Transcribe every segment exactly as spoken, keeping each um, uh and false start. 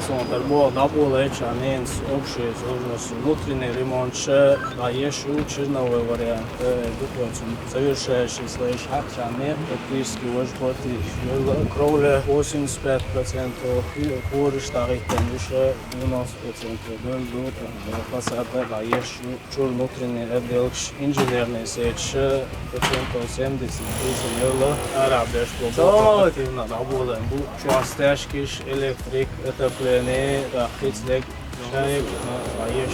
Сон тар бо даболайча ненс общий сложность внутренний ремонт ше, а еш ю черновой вариант, э, духлоцун завершающий слэш хакча нет, практически вож платить. Кровля восемьдесят пять процентов, корыш таритен душе девяносто процентов. Дон дут, фасада, а еш ю чур внутренний отделкш, инженерный сетьш, процентов семьдесят тысяч евро арабеш. Активно работаем. Бу чуастяшкиш, электрик, отопление, да, хицлек, шайк, а еш.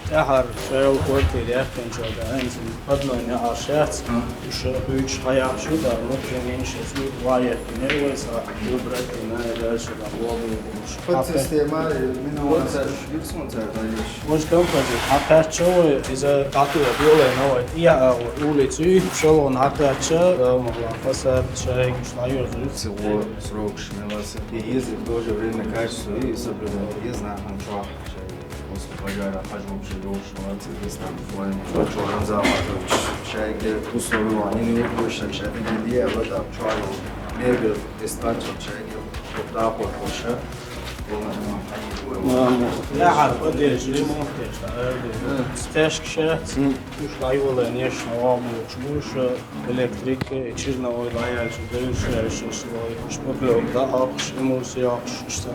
Тяхар шел квартире, кенча да, энзин. Одно не ашец. Уж уч хаяхшу, да, внутренний сейчас ваят, не войса, выбрать, и на дальше, да, лобы. Подсистема, минимум. Вирсунцар даеш. Может, композит. А каччо из-за татуя белая новая. Я улицу шалон акача, могла фасад шайк шлайозу. Всего срок шмеласы. И ездит в то же время качество и соблюдать. Я знаю, там что. После пожара хожу вообще дольше, молодцы, здесь там буквально. Что, Рамзан Маркович, человек условия, они не выпущены, человек не делал, там, что, мебель, диспетчер, человек, вот так вот вообще. Полная, ну, они двое. Ладно. Я поддерживаю, ремонт, конечно, э, стяжка сейчас. Уж лайвола, конечно, вам лучше. Электрика, черновой лаяш, дальше слой. Шпаклёвка, акш, эмульсия, акш, что.